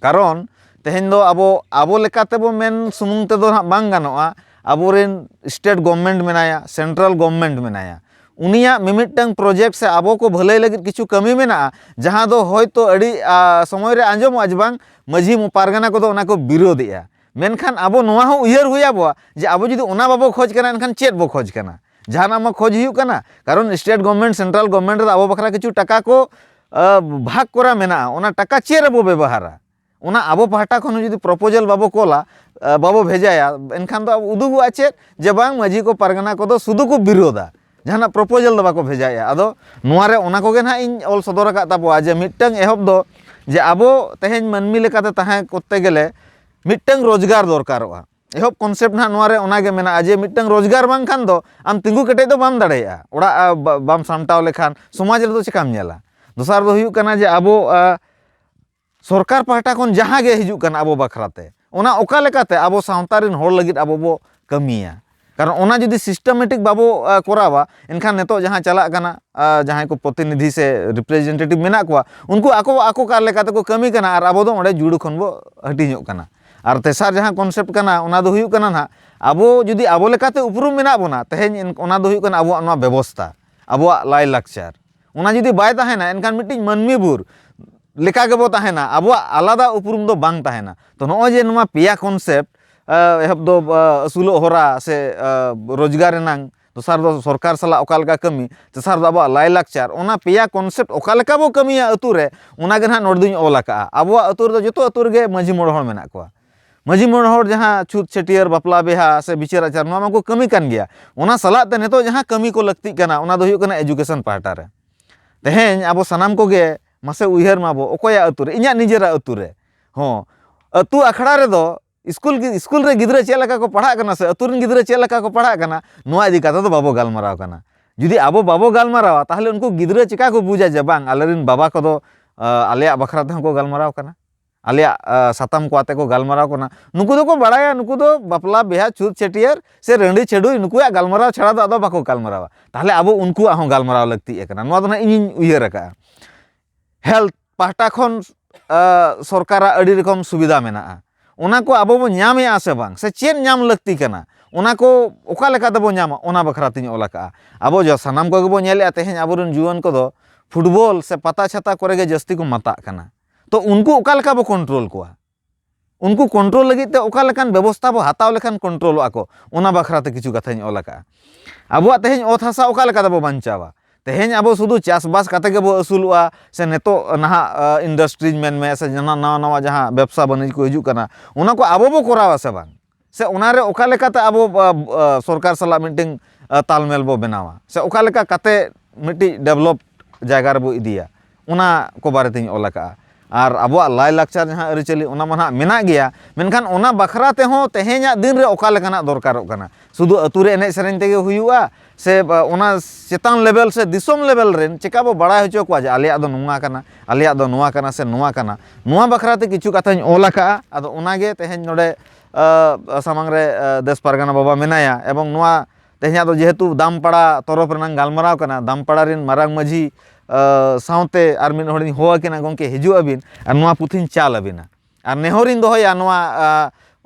ᱠᱟᱨᱚᱱ ᱛᱮᱦᱮᱧ ᱫᱚ ᱟᱵᱚ, ᱟᱵᱚ ᱞᱮᱠᱟ ᱛᱮᱵᱚ ᱢᱮᱱ ᱥᱩᱢᱩᱝ ᱛᱮᱫᱚ ᱦᱟᱸᱜ ᱵᱟᱝ ᱜᱟᱱᱚᱜᱼᱟ᱾ ᱟᱵᱚᱨᱮᱱ state government ᱢᱮᱱᱟᱭᱟ, central government ᱢᱮᱱᱟᱭᱟ, ᱩᱱᱤᱭᱟᱜ ᱢᱤᱢᱤᱫᱴᱟᱝ project ᱥᱮ ᱟᱵᱚ ᱠᱚ ᱵᱷᱟᱹᱞᱟᱹᱭ ᱞᱟᱹᱜᱤᱫ ᱠᱤᱪᱷᱩ ᱠᱟᱹᱢᱤ ᱢᱮᱱᱟᱜᱼᱟ, ᱡᱟᱦᱟᱸ ᱫᱚ ᱦᱚᱭᱛᱳ ᱟᱹᱰᱤ, ᱟ, ᱥᱚᱢᱚᱭ ᱨᱮ ᱟᱸᱡᱚᱢᱚᱜᱼᱟ ᱡᱮ ᱵᱟᱝ ᱢᱟᱹᱡᱷᱤ ᱯᱟᱨᱜᱟᱱᱟ ᱠᱚᱫᱚ ᱚᱱᱟ ᱠᱚ ᱵᱤᱨᱳᱫᱮᱜᱼᱟ᱾ ᱢᱮᱱᱠᱷᱟᱱ ᱟᱵᱚ ᱱᱚᱣᱟ ᱦᱚᱸ ᱩᱭᱦᱟᱹᱨ ᱦᱩᱭ ᱟᱵᱚᱣᱟ ᱡᱮ ᱟᱵᱚ ᱡᱩᱫᱤ ᱚᱱᱟ ᱵᱟᱵᱚ ᱠᱷᱚᱡᱽ ᱠᱟᱱᱟ, ᱮᱱᱠᱷᱟᱱ ᱪᱮᱫ ᱵᱚ ᱠᱷᱚᱡᱽ ᱠᱟᱱᱟ? ᱡᱟᱦᱟᱱᱟᱜ ᱢᱟ ᱠᱷᱚᱡᱽ ᱦᱩᱭᱩᱜ ᱠᱟᱱᱟ, ᱠᱟᱨᱚᱱ state government, central government ᱨᱮᱫᱚ ᱟᱵᱚ ᱵᱟᱠᱷᱨᱟ ᱠᱤᱪᱷᱩ ᱴᱟᱠᱟ ᱠᱚ, ᱟ, ᱵᱷᱟᱜᱽ ᱠᱚᱨᱟ ᱢᱮᱱᱟᱜᱼᱟ᱾ ᱚᱱᱟ ᱴᱟᱠᱟ ᱪᱮᱫ ᱨᱮᱵᱚ ᱵᱮᱵᱚᱦᱟᱨᱟ? ᱚᱱᱟ ᱟᱵᱚ ᱯᱟᱦᱴᱟ ᱠᱷᱚᱱ ᱦᱚᱸ ᱡᱩᱫᱤ proposal ᱵᱟᱵᱚ ᱠᱳᱞᱟ, ᱟ, ᱵᱟᱵᱚ ᱵᱷᱮᱡᱟᱭᱟ, ᱮᱱᱠᱷᱟᱱ ᱫᱚ ᱩᱫᱩᱜᱚᱜᱼᱟ ᱪᱮᱫ? ᱡᱮ ᱵᱟᱝ ᱢᱟᱹᱡᱷᱤ ᱠᱚ ᱯᱟᱨᱜᱟᱱᱟ ᱠᱚᱫᱚ ᱥᱩᱫᱷᱩ ᱠᱚ ᱵᱤᱨᱳᱫᱟ, ᱡᱟᱦᱟᱱᱟᱜ proposal ᱫᱚ ᱵᱟᱠᱚ ᱵᱷᱮᱡᱟᱭᱮᱫᱼᱟ᱾ ᱟᱫᱚ ᱱᱚᱣᱟ ᱨᱮ ᱚᱱᱟ ᱠᱚᱜᱮ ᱱᱟᱦᱟᱜ ᱤᱧ ᱚᱞ ᱥᱚᱫᱚᱨ ᱟᱠᱟᱫ ᱛᱟᱵᱚᱣᱟ ᱡᱮ ᱢᱤᱫᱴᱟᱝ ᱮᱦᱚᱵ ᱫᱚ ᱡᱮ ᱟᱵᱚ ᱛᱮᱦᱮᱧ ᱢᱟᱹᱱᱢᱤ ᱞᱮᱠᱟᱛᱮ ᱛᱟᱦᱮᱸ ᱠᱚᱨᱛᱮ ᱜᱮᱞᱮ ᱢᱤᱫᱴᱟᱝ ᱨᱳᱡᱽᱜᱟᱨ ᱫᱚᱨᱠᱟᱨᱚᱜᱼᱟ᱾ ᱮᱦᱚᱵ concept ᱱᱟᱦᱟᱜ ᱱᱚᱣᱟ ᱨᱮ ᱚᱱᱟ ᱜᱮ ᱢᱮᱱᱟᱜᱼᱟ ᱡᱮ ᱢᱤᱫᱴᱟᱝ ᱨᱳᱡᱽᱜᱟᱨ ᱵᱟᱝᱠᱷᱟᱱ ᱫᱚ ᱟᱢ ᱛᱤᱸᱜᱩ ᱠᱮᱴᱮᱡ ᱫᱚ ᱵᱟᱢ ᱫᱟᱲᱮᱭᱟᱜᱼᱟ᱾ ᱚᱲᱟᱜ, ᱟ, ᱵᱟ-, ᱵᱟᱢ ᱥᱟᱢᱴᱟᱣ ᱞᱮᱠᱷᱟᱱ ᱥᱚᱢᱟᱡᱽ ᱨᱮᱫᱚ ᱪᱮᱠᱟᱢ ᱧᱮᱞᱟ? ᱫᱚᱥᱟᱨ ᱫᱚ ᱦᱩᱭᱩᱜ ᱠᱟᱱᱟ ᱡᱮ ᱟᱵᱚ, ᱟ, ᱥᱚᱨᱠᱟᱨ ᱯᱟᱦᱴᱟ ᱠᱷᱚᱱ ᱡᱟᱦᱟᱸ ᱜᱮ ᱦᱤᱡᱩᱜ ᱠᱟᱱᱟ ᱟᱵᱚ ᱵᱟᱠᱷᱨᱟᱛᱮ, ᱚᱱᱟ ᱚᱠᱟ ᱞᱮᱠᱟᱛᱮ ᱟᱵᱚ ᱥᱟᱶᱛᱟ ᱨᱮᱱ ᱦᱚᱲ ᱞᱟᱹᱜᱤᱫ ᱟᱵᱚ ᱵᱚ ᱠᱟᱹᱢᱤᱭᱟ? ᱠᱟᱨᱚᱱ ᱚᱱᱟ ᱡᱩᱫᱤ systematic ᱵᱟᱵᱚ, ᱟ, ᱠᱚᱨᱟᱣᱟ, ᱮᱱᱠᱷᱟᱱ ᱱᱤᱛᱚᱜ ᱡᱟᱦᱟᱸ ᱪᱟᱞᱟᱜ ᱠᱟᱱᱟ, ᱟ, ᱡᱟᱦᱟᱸᱭ ᱠᱚ ᱯᱨᱚᱛᱤᱱᱤᱫᱷᱤ ᱥᱮ representative ᱢᱮᱱᱟᱜ ᱠᱚᱣᱟ, ᱩᱱᱠᱩ ᱟᱠᱚ, ᱟᱠᱚ ᱠᱟᱨ ᱞᱮᱠᱟ ᱛᱮᱠᱚ ᱠᱟᱹᱢᱤ ᱠᱟᱱᱟ ᱟᱨ ᱟᱵᱚ ᱫᱚ ᱚᱸᱰᱮ ᱡᱩᱲᱩ ᱠᱷᱚᱱ ᱵᱚ ᱦᱟᱹᱴᱤᱧᱚᱜ ᱠᱟᱱᱟ᱾ ᱟᱨ ᱛᱮᱥᱟᱨ ᱡᱟᱦᱟᱸ concept ᱠᱟᱱᱟ, ᱚᱱᱟ ᱫᱚ ᱦᱩᱭᱩᱜ ᱠᱟᱱᱟ ᱱᱟᱦᱟᱜ, ᱟᱵᱚ ᱡᱩᱫᱤ ᱟᱵᱚ ᱞᱮᱠᱟᱛᱮ ᱩᱯᱨᱩᱢ ᱢᱮᱱᱟᱜ ᱵᱚᱱᱟ, ᱛᱮᱦᱮᱧ ᱮᱱ-, ᱚᱱᱟ ᱫᱚ ᱦᱩᱭᱩᱜ ᱠᱟᱱᱟ ᱟᱵᱚᱣᱟᱜ ᱱᱚᱣᱟ ᱵᱮᱵᱚᱥᱛᱟ, ᱟᱵᱚᱣᱟᱜ ᱞᱟᱭᱼᱞᱟᱠᱪᱟᱨ᱾ ᱚᱱᱟ ᱡᱩᱫᱤ ᱵᱟᱭ ᱛᱟᱦᱮᱱᱟ, ᱮᱱᱠᱷᱟᱱ ᱢᱤᱫᱴᱤᱡ ᱢᱟᱹᱱᱢᱤ ᱵᱩᱨ ᱞᱮᱠᱟ ᱜᱮᱵᱚ ᱛᱟᱦᱮᱱᱟ, ᱟᱵᱚᱣᱟᱜ ᱟᱞᱟᱫᱟ ᱩᱯᱨᱩᱢ ᱫᱚ ᱵᱟᱝ ᱛᱟᱦᱮᱱᱟ᱾ ᱛᱚ, ᱱᱚᱜᱼᱚᱭ ᱡᱮ ᱱᱚᱣᱟ ᱯᱮᱭᱟ concept, ᱟ, ᱮᱦᱚᱵ ᱫᱚ, ᱟ, ᱟᱹᱥᱩᱞᱚᱜ ᱦᱚᱨᱟ ᱥᱮ, ᱟ, ᱨᱳᱡᱽᱜᱟᱨ ᱨᱮᱱᱟᱝ, ᱫᱚᱥᱟᱨ ᱫᱚ ᱥᱚᱨᱠᱟᱨ ᱥᱟᱞᱟᱜ ᱚᱠᱟ ᱞᱮᱠᱟ ᱠᱟᱹᱢᱤ, ᱛᱮᱥᱟᱨ ᱫᱚ ᱟᱵᱚᱣᱟᱜ ᱞᱟᱭᱼᱞᱟᱠᱪᱟᱨ, ᱚᱱᱟ ᱯᱮᱭᱟ concept ᱚᱠᱟ ᱞᱮᱠᱟ ᱵᱚ ᱠᱟᱹᱢᱤᱭᱟ ᱟᱹᱛᱩ ᱨᱮ, ᱚᱱᱟ ᱜᱮ ᱱᱟᱦᱟᱜ ᱱᱚᱰᱮ ᱫᱚᱧ ᱚᱞ ᱟᱠᱟᱜᱼᱟ᱾ ᱟᱵᱚᱣᱟᱜ ᱟᱹᱛᱩ ᱨᱮᱫᱚ ᱡᱚᱛᱚ ᱟᱹᱛᱩ ᱨᱮᱜᱮ ᱢᱟᱹᱡᱷᱤ ᱢᱚᱬᱮ ᱦᱚᱲ ᱢᱮᱱᱟᱜ ᱠᱚᱣᱟ᱾ ᱢᱟᱹᱡᱷᱤ ᱢᱚᱬᱮ ᱦᱚᱲ ᱡᱟᱦᱟᱸ ᱪᱷᱩᱛ ᱪᱷᱟᱹᱴᱭᱟᱹᱨ, ᱵᱟᱯᱞᱟ ᱵᱤᱦᱟ ᱥᱮ ᱵᱤᱪᱟᱹᱨ ᱟᱪᱟᱨ, ᱱᱚᱣᱟ ᱢᱟᱠᱚ ᱠᱟᱹᱢᱤ ᱠᱟᱱ ᱜᱮᱭᱟ᱾ ᱚᱱᱟ ᱥᱟᱞᱟᱜ ᱛᱮ ᱱᱤᱛᱚᱜ ᱡᱟᱦᱟᱸ ᱠᱟᱹᱢᱤ ᱠᱚ ᱞᱟᱹᱠᱛᱤᱜ ᱠᱟᱱᱟ, ᱚᱱᱟ ᱫᱚ ᱦᱩᱭᱩᱜ ᱠᱟᱱᱟ education ᱯᱟᱦᱴᱟ ᱨᱮ᱾ ᱛᱮᱦᱮᱧ ᱟᱵᱚ ᱥᱟᱱᱟᱢ ᱠᱚᱜᱮ ᱢᱟᱥᱮ ᱩᱭᱦᱟᱹᱨ ᱢᱟᱵᱚ, ᱚᱠᱚᱭᱟᱜ ᱟᱹᱛᱩ ᱨᱮ? ᱤᱧᱟᱹᱜ ᱱᱤᱡᱮᱨᱟᱜ ᱟᱹᱛᱩ ᱨᱮ᱾ ᱦᱚᱸ, ᱟᱹᱛᱩ ᱟᱠᱷᱲᱟ ᱨᱮᱫᱚ ᱥᱠᱩᱞ ᱜᱤ-, ᱥᱠᱩᱞ ᱨᱮ ᱜᱤᱫᱽᱨᱟᱹ ᱪᱮᱫ ᱞᱮᱠᱟ ᱠᱚ ᱯᱟᱲᱦᱟᱜ ᱠᱟᱱᱟ ᱥᱮ ᱟᱹᱛᱩ ᱨᱮᱱ ᱜᱤᱫᱽᱨᱟᱹ ᱪᱮᱫ ᱞᱮᱠᱟ ᱠᱚ ᱯᱟᱲᱦᱟᱜ ᱠᱟᱱᱟ, ᱱᱚᱣᱟ ᱤᱫᱤ ᱠᱟᱛᱮ ᱫᱚ ᱵᱟᱵᱚ ᱜᱟᱞᱢᱟᱨᱟᱣ ᱠᱟᱱᱟ᱾ ᱡᱩᱫᱤ ᱟᱵᱚ ᱵᱟᱵᱚ ᱜᱟᱞᱢᱟᱨᱟᱣᱟ, ᱛᱟᱦᱚᱞᱮ ᱩᱱᱠᱩ ᱜᱤᱫᱽᱨᱟᱹ ᱪᱮᱠᱟ ᱠᱚ ᱵᱩᱡᱟ ᱡᱮ ᱵᱟᱝ, ᱟᱞᱮᱨᱮᱱ ᱵᱟᱵᱟ ᱠᱚᱫᱚ, ᱟ, ᱟᱞᱮᱭᱟᱜ ᱵᱟᱠᱷᱨᱟ ᱛᱮᱦᱚᱸ ᱠᱚ ᱜᱟᱞᱢᱟᱨᱟᱣ ᱠᱟᱱᱟ? ᱟᱞᱮᱭᱟᱜ ᱥᱟᱛᱟᱢ ᱠᱚ ᱟᱛᱮ ᱠᱚ ᱜᱟᱞᱢᱟᱨᱟᱣ ᱠᱟᱱᱟ᱾ ᱱᱩᱠᱩ ᱫᱚᱠᱚ ᱵᱟᱲᱟᱭᱟ, ᱱᱩᱠᱩ ᱫᱚ ᱵᱟᱯᱞᱟ, ᱵᱤᱦᱟ, ᱪᱷᱩᱛ, ᱪᱷᱟᱹᱴᱭᱟᱹᱨ ᱥᱮ ᱨᱟᱺᱰᱤ, ᱪᱷᱟᱹᱰᱩᱭ, ᱱᱩᱠᱩᱣᱟᱜ ᱜᱟᱞᱢᱟᱨᱟᱣ ᱪᱷᱟᱲᱟ ᱫᱚ ᱟᱫᱚ ᱵᱟᱠᱚ ᱜᱟᱞᱢᱟᱨᱟᱣᱟ᱾ ᱛᱟᱦᱚᱞᱮ ᱟᱵᱚ ᱩᱱᱠᱩᱣᱟᱜ ᱦᱚᱸ ᱜᱟᱞᱢᱟᱨᱟᱣ ᱞᱟᱹᱠᱛᱤᱜ ᱠᱟᱱᱟ᱾ ᱱᱚᱣᱟ ᱫᱚ ᱱᱟᱦᱟᱜ ᱤᱧᱤᱧ ᱩᱭᱦᱟᱹᱨ ᱟᱠᱟᱫᱼᱟ᱾ ᱦᱮᱞᱛᱷ ᱯᱟᱦᱴᱟ ᱠᱷᱚᱱ ᱥᱚᱨᱠᱟᱨᱟᱜ ᱟᱹᱰᱤ ᱨᱚᱠᱚᱢ ᱥᱩᱵᱤᱫᱷᱟ ᱢᱮᱱᱟᱜᱼᱟ, ᱚᱱᱟ ᱠᱚ ᱟᱵᱚ ᱵᱚᱱ ᱧᱟᱢᱮᱜᱼᱟ ᱥᱮ ᱵᱟᱝ, ᱥᱮ ᱪᱮᱫ ᱧᱟᱢ ᱞᱟᱹᱠᱛᱤ ᱠᱟᱱᱟ, ᱚᱱᱟ ᱠᱚ ᱚᱠᱟ ᱞᱮᱠᱟ ᱛᱮᱵᱚ ᱧᱟᱢᱟ, ᱚᱱᱟ ᱵᱟᱠᱷᱨᱟ ᱛᱤᱧ ᱚᱞ ᱟᱠᱟᱫᱼᱟ᱾ ᱟᱵᱚ ᱡᱟ ᱥᱟᱱᱟᱢ ᱠᱚᱜᱮ ᱵᱚᱱ ᱧᱮᱞᱮᱜᱼᱟ, ᱛᱮᱦᱮᱧ ᱟᱵᱚᱨᱮᱱ ᱡᱩᱣᱟᱹᱱ ᱠᱚᱫᱚ ᱯᱷᱩᱴᱵᱚᱞ ᱥᱮ ᱯᱟᱛᱟ ᱪᱷᱟᱛᱟ ᱠᱚᱨᱮ ᱜᱮ ᱡᱟᱹᱥᱛᱤ ᱠᱚ ᱢᱟᱛᱟᱜ ᱠᱟᱱᱟ᱾ ᱛᱚ ᱩᱱᱠᱩ ᱚᱠᱟ ᱞᱮᱠᱟ ᱵᱚ ᱠᱚᱱᱴᱨᱳᱞ ᱠᱚᱣᱟ? ᱩᱱᱠᱩ ᱠᱚᱱᱴᱨᱳᱞ ᱞᱟᱹᱜᱤᱫ ᱛᱮ ᱚᱠᱟ ᱞᱮᱠᱟᱱ ᱵᱮᱵᱚᱥᱛᱷᱟ ᱵᱚ ᱦᱟᱛᱟᱣ ᱞᱮᱠᱷᱟᱱ ᱠᱚᱱᱴᱨᱳᱞᱚᱜᱼᱟ ᱠᱚ, ᱚᱱᱟ ᱵᱟᱠᱷᱨᱟ ᱛᱮ ᱠᱤᱪᱷᱩ ᱠᱟᱛᱷᱟᱧ ᱚᱞ ᱟᱠᱟᱫᱼᱟ᱾ ᱟᱵᱚᱣᱟᱜ ᱛᱮᱦᱮᱧ ᱚᱛ ᱦᱟᱥᱟ ᱚᱠᱟ ᱞᱮᱠᱟ ᱛᱮᱵᱚ ᱵᱟᱧᱪᱟᱣᱟ? ᱛᱮᱦᱮᱧ ᱟᱵᱚ ᱥᱩᱫᱷᱩ ᱪᱟᱥᱵᱟᱥ ᱠᱟᱛᱮ ᱜᱮᱵᱚ ᱟᱹᱥᱩᱞᱚᱜᱼᱟ, ᱥᱮ ᱱᱤᱛᱚᱜ ᱱᱟᱦᱟᱜ ᱤᱱᱰᱟᱥᱴᱨᱤᱡᱽ ᱢᱮᱱᱢᱮ, ᱥᱮ ᱱᱟᱣᱟ ᱱᱟᱣᱟ ᱡᱟᱦᱟᱸ ᱵᱮᱵᱽᱥᱟ ᱵᱟᱹᱱᱤᱡᱽ ᱠᱚ ᱦᱤᱡᱩᱜ ᱠᱟᱱᱟ, ᱚᱱᱟ ᱠᱚ ᱟᱵᱚ ᱵᱚ ᱠᱚᱨᱟᱣᱟ ᱥᱮ ᱵᱟᱝ? ᱥᱮ ᱚᱱᱟᱨᱮ ᱚᱠᱟ ᱞᱮᱠᱟᱛᱮ ᱟᱵᱚ ᱥᱚᱨᱠᱟᱨ ᱥᱟᱞᱟᱜ ᱢᱤᱫᱴᱮᱱ ᱛᱟᱞᱢᱮᱞ ᱵᱚ ᱵᱮᱱᱟᱣᱟ, ᱥᱮ ᱚᱠᱟ ᱞᱮᱠᱟ ᱠᱟᱛᱮ ᱢᱤᱫᱴᱤᱡ ᱰᱮᱵᱷᱞᱚᱯ ᱡᱟᱭᱜᱟ ᱨᱮᱵᱚ ᱤᱫᱤᱭᱟ, ᱚᱱᱟ ᱠᱚ ᱵᱟᱨᱮᱛᱤᱧ ᱚᱞ ᱟᱠᱟᱫᱼᱟ᱾ ᱟᱨ ᱟᱵᱚᱣᱟᱜ ᱞᱟᱭᱼᱞᱟᱠᱪᱟᱨ ᱡᱟᱦᱟᱸ ᱟᱹᱨᱤᱪᱟᱹᱞᱤ, ᱚᱱᱟ ᱢᱟ ᱱᱟᱦᱟᱜ ᱢᱮᱱᱟᱜ ᱜᱮᱭᱟ, ᱢᱮᱱᱠᱷᱟᱱ ᱚᱱᱟ ᱵᱟᱠᱷᱨᱟ ᱛᱮᱦᱚᱸ ᱛᱮᱦᱮᱧᱟᱜ ᱫᱤᱱ ᱨᱮ ᱚᱠᱟ ᱞᱮᱠᱟᱱᱟᱜ ᱫᱚᱨᱠᱟᱨᱚᱜ ᱠᱟᱱᱟ? ᱥᱩᱫᱷᱩ ᱟᱹᱛᱩ ᱨᱮ ᱮᱱᱮᱡ ᱥᱮᱨᱮᱧ ᱛᱮᱜᱮ ᱦᱩᱭᱩᱜᱼᱟ, ᱥᱮ ᱚᱱᱟ ᱪᱮᱛᱟᱱ ᱞᱮᱵᱮᱞ ᱥᱮ ᱫᱤᱥᱚᱢ ᱞᱮᱵᱮᱞ ᱨᱮᱱ ᱪᱮᱠᱟ ᱵᱚ ᱵᱟᱲᱟᱭ ᱦᱚᱪᱚ ᱠᱚᱣᱟ ᱡᱮ ᱟᱞᱮᱭᱟᱜ ᱫᱚ ᱱᱚᱣᱟ ᱠᱟᱱᱟ, ᱟᱞᱮᱭᱟᱜ ᱫᱚ ᱱᱚᱣᱟ ᱠᱟᱱᱟ ᱥᱮ ᱱᱚᱣᱟ ᱠᱟᱱᱟ? ᱱᱚᱣᱟ ᱵᱟᱠᱷᱨᱟ ᱛᱮ ᱠᱤᱪᱷᱩ ᱠᱟᱛᱷᱟᱧ ᱚᱞ ᱟᱠᱟᱫᱼᱟ᱾ ᱟᱫᱚ ᱚᱱᱟᱜᱮ ᱛᱮᱦᱮᱧ ᱱᱚᱰᱮ ᱥᱟᱢᱟᱝ ᱨᱮ ᱫᱮᱥ ᱯᱟᱨᱜᱟᱱᱟ ᱵᱟᱵᱟ ᱢᱮᱱᱟᱭᱟ, ᱮᱵᱚᱝ ᱱᱚᱣᱟ ᱛᱮᱦᱮᱧᱟᱜ ᱫᱚ ᱡᱮᱦᱮᱛᱩ ᱫᱟᱢᱯᱟᱲᱟ ᱛᱚᱨᱚᱯ ᱨᱮᱱᱟᱜ ᱜᱟᱞᱢᱟᱨᱟᱣ ᱠᱟᱱᱟ, ᱫᱟᱢᱯᱟᱲᱟ ᱨᱮᱱ ᱢᱟᱨᱟᱝ ᱢᱟᱹᱡᱷᱤ ᱥᱟᱶᱛᱮ ᱟᱨ ᱢᱤᱫ ᱦᱚᱲᱤᱧ ᱦᱚᱦᱚ ᱟᱹᱠᱤᱱᱟ, ᱜᱚᱢᱠᱮ ᱦᱤᱡᱩᱜ ᱟᱹᱵᱤᱱ ᱟᱨ ᱱᱚᱣᱟ ᱯᱩᱛᱷᱤᱧ ᱪᱟᱞ ᱟᱹᱵᱤᱱᱟ᱾ ᱟᱨ ᱱᱮᱦᱚᱨᱤᱧ ᱫᱚᱦᱚᱭᱟ ᱱᱚᱣᱟ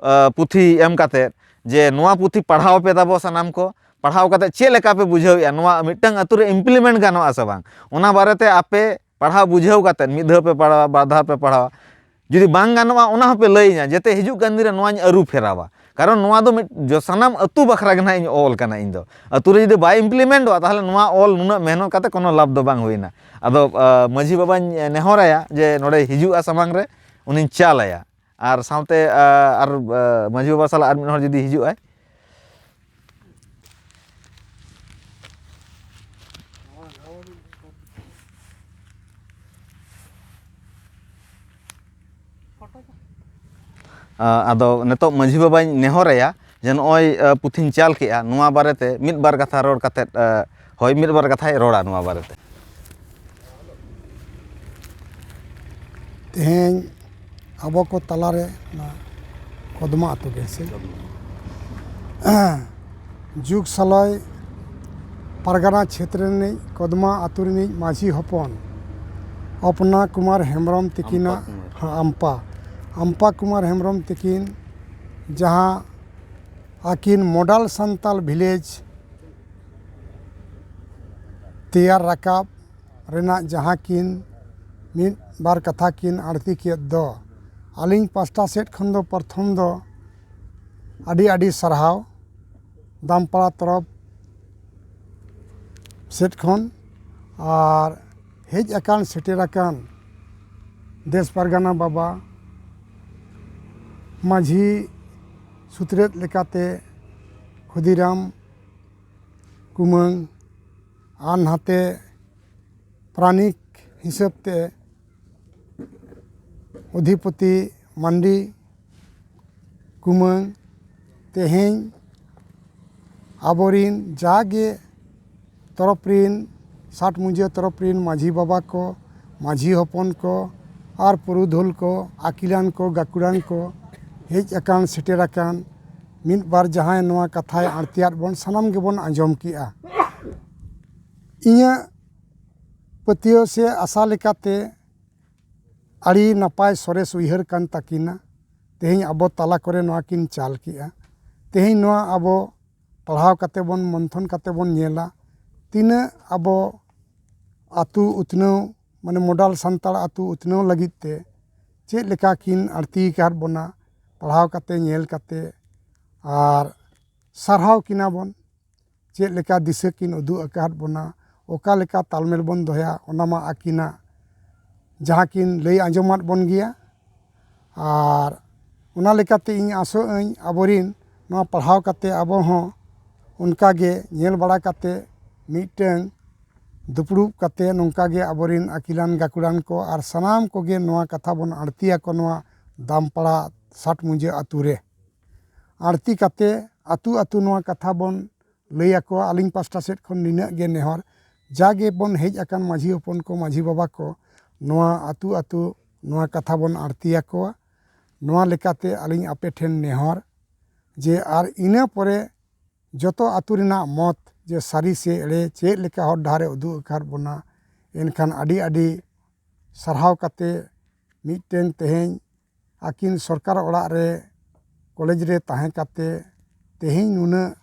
ᱯᱩᱛᱷᱤ ᱮᱢ ᱠᱟᱛᱮᱫ, ᱡᱮ ᱱᱚᱣᱟ ᱯᱩᱛᱷᱤ ᱯᱟᱲᱦᱟᱣ ᱯᱮ ᱛᱟᱵᱚ ᱥᱟᱱᱟᱢ ᱠᱚ, ᱯᱟᱲᱦᱟᱣ ᱠᱟᱛᱮᱫ ᱪᱮᱫ ᱞᱮᱠᱟ ᱯᱮ ᱵᱩᱡᱷᱟᱹᱣᱮᱫᱼᱟ, ᱱᱚᱣᱟ ᱢᱤᱫᱴᱟᱝ ᱟᱹᱛᱩ ᱨᱮ ᱤᱢᱯᱞᱤᱢᱮᱱᱴ ᱜᱟᱱᱚᱜᱼᱟ ᱥᱮ ᱵᱟᱝ, ᱚᱱᱟ ᱵᱟᱨᱮᱛᱮ ᱟᱯᱮ ᱯᱟᱲᱦᱟᱣ ᱵᱩᱡᱷᱟᱹᱣ ᱠᱟᱛᱮᱫ ᱢᱤᱫ ᱫᱷᱟᱣ ᱯᱮ ᱯᱟᱲᱦᱟᱣᱟ, ᱵᱟᱨ ᱫᱷᱟᱣ ᱯᱮ ᱯᱟᱲᱦᱟᱣᱟ, ᱡᱩᱫᱤ ᱵᱟᱝ ᱜᱟᱱᱚᱜᱼᱟ, ᱚᱱᱟ ᱦᱚᱸᱯᱮ ᱞᱟᱹᱭᱟᱹᱧᱟ, ᱡᱟᱛᱮ ᱦᱤᱡᱩᱜ ᱠᱟᱱ ᱫᱤᱱ ᱨᱮ ᱱᱚᱣᱟᱧ ᱟᱹᱨᱩ ᱯᱷᱮᱨᱟᱣᱟ᱾ ᱠᱟᱨᱚᱱ ᱱᱚᱣᱟ ᱫᱚ ᱢᱤᱫ ᱥᱟᱱᱟᱢ ᱟᱹᱛᱩ ᱵᱟᱠᱷᱨᱟ ᱜᱮ ᱱᱟᱦᱟᱜ ᱤᱧ ᱚᱞ ᱠᱟᱱᱟ᱾ ᱤᱧ ᱫᱚ ᱟᱹᱛᱩ ᱨᱮ ᱡᱩᱫᱤ ᱵᱟᱭ ᱤᱢᱯᱞᱤᱢᱮᱱᱴᱚᱜᱼᱟ, ᱛᱟᱦᱚᱞᱮ ᱱᱚᱣᱟ ᱚᱞ ᱱᱩᱱᱟᱹᱜ ᱢᱮᱦᱱᱚᱛ ᱠᱟᱛᱮ ᱠᱳᱱᱳ ᱞᱟᱵᱷ ᱫᱚ ᱵᱟᱝ ᱦᱩᱭᱱᱟ᱾ ᱟᱫᱚ ᱢᱟᱹᱡᱷᱤ ᱵᱟᱵᱟᱧ ᱱᱮᱦᱚᱨᱟᱭᱟ ᱡᱮ ᱱᱚᱰᱮ ᱦᱤᱡᱩᱜᱼᱟ ᱥᱟᱢᱟᱝ ᱨᱮ, ᱩᱱᱤᱧ ᱪᱟᱞ ᱟᱭᱟ᱾ ᱟᱨ ᱥᱟᱶᱛᱮ ᱟᱨ ᱢᱟᱹᱡᱷᱤ ᱵᱟᱵᱟ ᱥᱟᱞᱟᱜ ᱟᱨ ᱢᱤᱫ ᱦᱚᱲ ᱡᱩᱫᱤ ᱦᱤᱡᱩᱜ ᱟᱭ, ᱟᱫᱚ ᱱᱤᱛᱚᱜ ᱢᱟᱹᱡᱷᱤ ᱵᱟᱵᱟᱧ ᱱᱮᱦᱚᱨᱟᱭᱟ ᱡᱮ ᱱᱚᱜᱼᱚᱭ ᱯᱩᱛᱷᱤᱧ ᱪᱟᱞ ᱠᱮᱜᱼᱟ, ᱱᱚᱣᱟ ᱵᱟᱨᱮᱛᱮ ᱢᱤᱫ ᱵᱟᱨ ᱠᱟᱛᱷᱟ ᱨᱚᱲ ᱠᱟᱛᱮᱫ, ᱦᱳᱭ, ᱢᱤᱫ ᱵᱟᱨ ᱠᱟᱛᱷᱟᱭ ᱨᱚᱲᱟ ᱱᱚᱣᱟ ᱵᱟᱨᱮᱛᱮ᱾ ᱛᱮᱦᱮᱧ ᱟᱵᱚ ᱠᱚ ᱛᱟᱞᱟᱨᱮ ᱚᱱᱟ ᱠᱚᱫᱢᱟ ᱟᱹᱛᱩ ᱜᱮ ᱥᱮ? ᱡᱩᱜᱽ ᱥᱟᱞᱚᱭ ᱯᱟᱨᱜᱟᱱᱟ ᱪᱷᱮᱛᱨᱚ ᱨᱤᱱᱤᱡ ᱠᱚᱫᱢᱟ ᱟᱹᱛᱩ ᱨᱤᱱᱤᱡ ᱢᱟᱹᱡᱷᱤ ᱦᱚᱯᱚᱱ ᱚᱯᱱᱟ ᱠᱩᱢᱟᱨ ᱦᱮᱢᱵᱨᱚᱢ ᱛᱤᱠᱤᱱᱟᱜ, ᱟᱢᱯᱟ ᱠᱩᱢᱟᱨ᱾ ᱦᱮᱸ, ᱟᱢᱯᱟ, ᱟᱢᱯᱟ ᱠᱩᱢᱟᱨ ᱦᱮᱢᱵᱨᱚᱢ ᱛᱤᱠᱤᱱ ᱡᱟᱦᱟᱸ ᱟᱹᱠᱤᱱ ᱢᱚᱰᱮᱞ ᱥᱟᱱᱛᱟᱞ ᱵᱷᱤᱞᱮᱡᱽ ᱛᱮᱭᱟᱨ ᱨᱟᱠᱟᱵ ᱨᱮᱱᱟᱜ ᱡᱟᱦᱟᱸ ᱠᱤᱱ ᱢᱤᱫ ᱵᱟᱨ ᱠᱟᱛᱷᱟ ᱠᱤᱱ ᱟᱬᱛᱤ ᱠᱮᱫ ᱫᱚ, ᱟᱹᱞᱤᱧ ᱯᱟᱥᱴᱟ ᱥᱮᱫ ᱠᱷᱚᱱ ᱫᱚ ᱯᱨᱚᱛᱷᱚᱢ ᱫᱚ ᱟᱹᱰᱤ ᱟᱹᱰᱤ ᱥᱟᱨᱦᱟᱣ ᱫᱟᱢᱯᱟᱲᱟ ᱛᱚᱨᱚᱯ ᱥᱮᱫ ᱠᱷᱚᱱ᱾ ᱟᱨ ᱦᱮᱡ ᱟᱠᱟᱱ ᱥᱮᱴᱮᱨ ᱟᱠᱟᱱ ᱫᱮᱥ ᱯᱟᱨᱜᱟᱱᱟ ᱵᱟᱵᱟ, ᱢᱟᱹᱡᱷᱤ ᱥᱩᱛᱨᱮᱫ ᱞᱮᱠᱟᱛᱮ ᱠᱷᱩᱫᱤᱨᱟᱢ ᱠᱩᱢᱟᱹᱝ, ᱟᱨ ᱱᱟᱛᱮ ᱯᱨᱟᱱᱤᱠ ᱦᱤᱥᱟᱹᱵ ᱛᱮ ᱚᱫᱷᱤᱯᱚᱛᱤ ᱢᱟᱱᱰᱤ ᱠᱩᱢᱟᱹᱝ, ᱛᱮᱦᱮᱧ ᱟᱵᱚᱨᱤᱱ ᱡᱟᱜᱮ ᱛᱚᱨᱚᱯ ᱨᱤᱱ, ᱥᱟᱴ ᱢᱩᱡᱟᱹ ᱛᱚᱨᱚᱯ ᱨᱤᱱ ᱢᱟᱹᱡᱷᱤ ᱵᱟᱵᱟ ᱠᱚ, ᱢᱟᱹᱡᱷᱤ ᱦᱚᱯᱚᱱ ᱠᱚ, ᱟᱨ ᱯᱩᱨᱩᱫᱷᱩᱞ ᱠᱚ, ᱟᱹᱠᱤᱞᱟᱱ ᱠᱚ, ᱜᱟᱹᱠᱷᱩᱲᱟᱱ ᱠᱚ, ᱦᱮᱡ ᱟᱠᱟᱱ ᱥᱮᱴᱮᱨ ᱟᱠᱟᱱ ᱢᱤᱫ ᱵᱟᱨ ᱡᱟᱦᱟᱸᱭ ᱱᱚᱣᱟ ᱠᱟᱛᱷᱟᱭ ᱟᱬᱛᱤᱭᱟᱫ ᱵᱚᱱ, ᱥᱟᱱᱟᱢ ᱜᱮᱵᱚᱱ ᱟᱸᱡᱚᱢ ᱠᱮᱜᱼᱟ᱾ ᱤᱧᱟᱹᱜ ᱯᱟᱹᱛᱭᱟᱹᱣ ᱥᱮ ᱟᱥᱟ ᱞᱮᱠᱟᱛᱮ ᱟᱹᱰᱤ ᱱᱟᱯᱟᱭ ᱥᱚᱨᱮᱥ ᱩᱭᱦᱟᱹᱨ ᱠᱟᱱ ᱛᱟᱹᱠᱤᱱᱟ᱾ ᱛᱮᱦᱮᱧ ᱟᱵᱚ ᱛᱟᱞᱟ ᱠᱚᱨᱮ ᱱᱚᱣᱟ ᱠᱤᱱ ᱪᱟᱞ ᱠᱮᱜᱼᱟ᱾ ᱛᱮᱦᱮᱧ ᱱᱚᱣᱟ ᱟᱵᱚ ᱯᱟᱲᱦᱟᱣ ᱠᱟᱛᱮ ᱵᱚᱱ, ᱢᱚᱱᱛᱷᱚᱱ ᱠᱟᱛᱮ ᱵᱚᱱ ᱧᱮᱞᱟ, ᱛᱤᱱᱟᱹᱜ ᱟᱵᱚ ᱟᱹᱛᱩ ᱩᱛᱱᱟᱹᱣ, ᱢᱟᱱᱮ ᱢᱚᱰᱮᱞ ᱥᱟᱱᱛᱟᱲ ᱟᱹᱛᱩ ᱩᱛᱱᱟᱹᱣ ᱞᱟᱹᱜᱤᱫ ᱛᱮ ᱪᱮᱫ ᱞᱮᱠᱟ ᱠᱤᱱ ᱟᱬᱛᱤ ᱟᱠᱟᱫ ᱵᱚᱱᱟ, ᱯᱟᱲᱦᱟᱣ ᱠᱟᱛᱮ, ᱧᱮᱞ ᱠᱟᱛᱮ, ᱟᱨ ᱥᱟᱨᱦᱟᱣ ᱠᱤᱱᱟ ᱵᱚᱱ᱾ ᱪᱮᱫ ᱞᱮᱠᱟ ᱫᱤᱥᱟᱹ ᱠᱤᱱ ᱩᱫᱩᱜ ᱟᱠᱟᱫ ᱵᱚᱱᱟ, ᱚᱠᱟ ᱞᱮᱠᱟ ᱛᱟᱞᱢᱮᱞ ᱵᱚᱱ ᱫᱚᱦᱚᱭᱟ, ᱚᱱᱟ ᱢᱟ ᱟᱹᱠᱤᱱᱟᱜ ᱡᱟᱦᱟᱸ ᱠᱤᱱ ᱞᱟᱹᱭ ᱟᱸᱡᱚᱢᱟᱫ ᱵᱚᱱ ᱜᱮᱭᱟ᱾ ᱟᱨ ᱚᱱᱟ ᱞᱮᱠᱟᱛᱮ ᱤᱧ ᱟᱥᱚᱜ ᱟᱹᱧ, ᱟᱵᱚᱨᱤᱱ ᱱᱚᱣᱟ ᱯᱟᱲᱦᱟᱣ ᱠᱟᱛᱮ ᱟᱵᱚ ᱦᱚᱸ ᱚᱱᱠᱟ ᱜᱮ ᱧᱮᱞ ᱵᱟᱲᱟ ᱠᱟᱛᱮ, ᱢᱤᱫᱴᱟᱹᱝ ᱫᱩᱯᱲᱩᱵ ᱠᱟᱛᱮ ᱱᱚᱝᱠᱟ ᱜᱮ ᱟᱵᱚᱨᱤᱱ ᱟᱹᱠᱤᱞᱟᱱ ᱜᱟᱹᱠᱷᱩᱲᱟᱱ ᱠᱚ ᱟᱨ ᱥᱟᱱᱟᱢ ᱠᱚᱜᱮ ᱱᱚᱣᱟ ᱠᱟᱛᱷᱟ ᱵᱚᱱ ᱟᱬᱛᱤᱭᱟᱠᱚ ᱱᱚᱣᱟ ᱫᱟᱢᱯᱟᱲᱟ ᱥᱟᱴ ᱢᱩᱡᱟᱹ ᱟᱹᱛᱩ ᱨᱮ᱾ ᱟᱬᱛᱤ ᱠᱟᱛᱮ ᱟᱹᱛᱩ ᱟᱹᱛᱩ ᱱᱚᱣᱟ ᱠᱟᱛᱷᱟ ᱵᱚᱱ ᱞᱟᱹᱭ ᱟᱠᱚᱣᱟ᱾ ᱟᱹᱞᱤᱧ ᱯᱟᱥᱴᱟ ᱥᱮᱫ ᱠᱷᱚᱱ ᱱᱤᱱᱟᱹᱜ ᱜᱮ ᱱᱮᱦᱚᱨ, ᱡᱟᱜᱮ ᱵᱚᱱ ᱦᱮᱡ ᱟᱠᱟᱱ ᱢᱟᱹᱡᱷᱤ ᱦᱚᱯᱚᱱ ᱠᱚ, ᱢᱟᱹᱡᱷᱤ ᱵᱟᱵᱟ ᱠᱚ, ᱱᱚᱣᱟ ᱟᱹᱛᱩ ᱟᱹᱛᱩ ᱱᱚᱣᱟ ᱠᱟᱛᱷᱟ ᱵᱚᱱ ᱟᱹᱲᱛᱤᱭᱟᱠᱚᱣᱟ᱾ ᱱᱚᱣᱟ ᱞᱮᱠᱟᱛᱮ ᱟᱹᱞᱤᱧ ᱟᱯᱮ ᱴᱷᱮᱱ ᱱᱮᱦᱚᱨ ᱡᱮ ᱟᱨ ᱤᱱᱟᱹ ᱯᱚᱨᱮ ᱡᱚᱛᱚ ᱟᱹᱛᱩ ᱨᱮᱱᱟᱜ ᱢᱚᱛ ᱡᱮ ᱥᱟᱹᱨᱤ ᱥᱮ ᱮᱲᱮ ᱪᱮᱫ ᱞᱮᱠᱟ ᱦᱚᱨ ᱰᱟᱦᱟᱨᱮ ᱩᱫᱩᱜ ᱟᱠᱟᱫ ᱵᱚᱱᱟ, ᱮᱱᱠᱷᱟᱱ ᱟᱹᱰᱤ ᱟᱹᱰᱤ ᱥᱟᱨᱦᱟᱣ ᱠᱟᱛᱮ ᱢᱤᱫᱴᱮᱱ ᱛᱮᱦᱮᱧ ᱟᱹᱠᱤᱱ ᱥᱚᱨᱠᱟᱨ ᱚᱲᱟᱜ ᱨᱮ, ᱠᱚᱞᱮᱡᱽ ᱨᱮ ᱛᱟᱦᱮᱸ ᱠᱟᱛᱮ ᱛᱮᱦᱮᱧ ᱱᱩᱱᱟᱹᱜ